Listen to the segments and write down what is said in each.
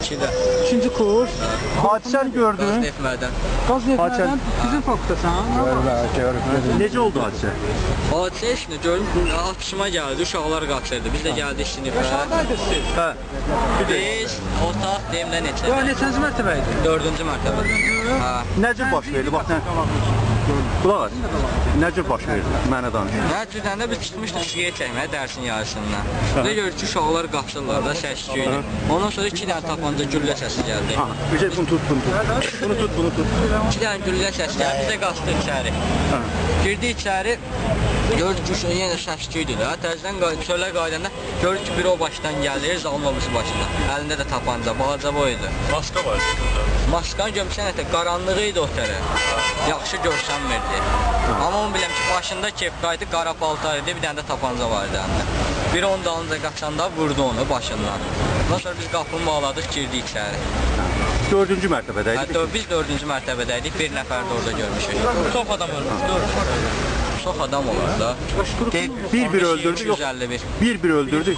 2-də. İkinci kurs. Hadisəni gördün. Qaz neft-mədən. Qaz neft-mədən bizim fakültəsən. Necə oldu hadisə? Hadisə heç nə gördüm, atışma gəldi, uşaqlar qaçırdı. Biz də gəldik sinifə. Haradaydınız siz? Hə. Biz otaq deyim də neçədə? Ya neçənci mərtəbə idi? Dördüncü mərtəbədə. Hə. Nə cür baş verdi? Bax nə? Qulaq as. Nə cür baş verdi? Mənə danış. Nə cürdən də biz çıxmışdıq siqaret çəkməyə dərsin yarısından. Bir də gördük ki, uşaqlar qaçırlar da səs-küy idi. Ondan sonra iki dənə tapanca güllə səsi gəldi. Ha, bir şey bunu tut, bunu tut. Bunu tut, bunu tut. İki dənə güllə səsi gəldi, biz də qaçdıq içəri. Girdik içəri, gördük ki, uşaq yenə səs-küydü də. Təzədən çölə qayıdanda gördük ki, biri o başdan gəlir, zalım o birisi başından. Əlində də tapanca, balaca boy idi. Maska var. Maskanı görmüsən hətta qaranlıq idi o tərəf. Yaxşı görsənmirdi. Amma onu biləm ki, başında kepka idi, qara paltar idi, bir dənə də tapanca var idi əlində. Biri onun dalınca qaçanda vurdu onu başından. Ondan sonra biz qapını bağladıq, girdik içəri. Dördüncü mərtəbədə idi. Hətta biz dördüncü mərtəbədə idik, bir nəfər də orada görmüşük. Çox adam ölmüş. Dörd. Çox adam olar da. Bir-bir öldürdü, yox. 251. Bir-bir öldürdü.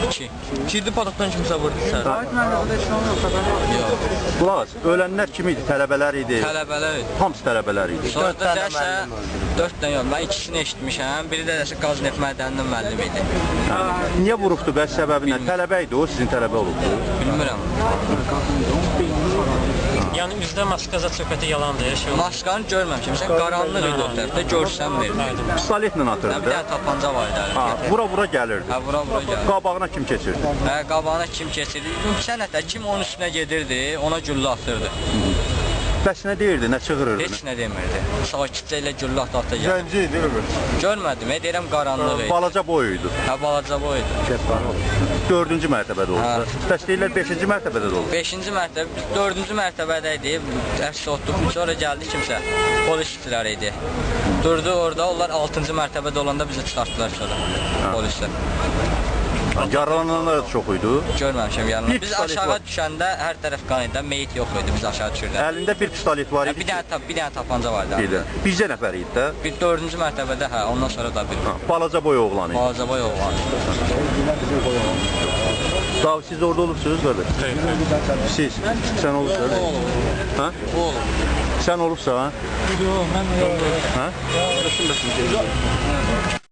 2. Girdi padokdan kimsə vurdu içəri. Vahid müəllim orada heç nə olmur, xəbəri yox. Yox. Qulaq as. Ölənlər kim idi? Tələbələr idi. Tələbələr idi. Hamısı tələbələr idi. Sonra da dəsə 4 dənə yox, mən ikisini eşitmişəm. Biri də dəsə qaz neft mədəninin müəllimi idi. Hə. Niyə vurubdu bəs səbəbi nə? Tələbə idi o, sizin tələbə olubdu. Bilmirəm. Yəni üzdə maska zad söhbəti yalandır, şey olmur. Maskanı görməmişəm. Sən qaranlıq idi o tərəfdə, görsənmirdi. Pistoletlə Hə, atırdı bir da. dənə tapanca var idi Ha, əlində. vura-vura gəlirdi. Hə, vura vura gəldi. Qabağına kim keçirdi? Hə, qabağına kim keçirdi? Sən hətta kim onun üstünə gedirdi, ona güllə atırdı. Bəs nə deyirdi, nə çığırırdı? Heç nə demirdi. Sakitcə elə güllə ata ata gəldi. Zənci idi öbür. Görmədim, deyirəm qaranlıq idi. Balaca boy idi. Hə, balaca boy idi. Dördüncü mərtəbədə oldu. Hə. Bəs deyirlər beşinci mərtəbədə də oldu. Beşinci mərtəbə, biz dördüncü mərtəbədə idi. Dərs otduq. Sonra gəldi kimsə. Polis işçiləri idi. Durdu orada, onlar altıncı mərtəbədə olanda bizi çıxartdılar sonra. Polislər. Yaralananlar da çox idi. Görməmişəm yanına. Bir Biz pistolet aşağı var. düşəndə hər tərəf qan idi, meyit yox idi biz aşağı düşürdük. Əlində bir pistolet var Hə, idi. bir dənə bir dənə tapanca var idi. Bir də. Bircə nəfər idi də. Bir dördüncü mərtəbədə hə, ondan sonra da bir Ha, balaca boy oğlan idi. balaca boy oğlan. Daha siz orada olubsunuz qardaş? Siz, sən olubsan? Hə? Oğlum. Sən olubsan? Yox, mən Hə?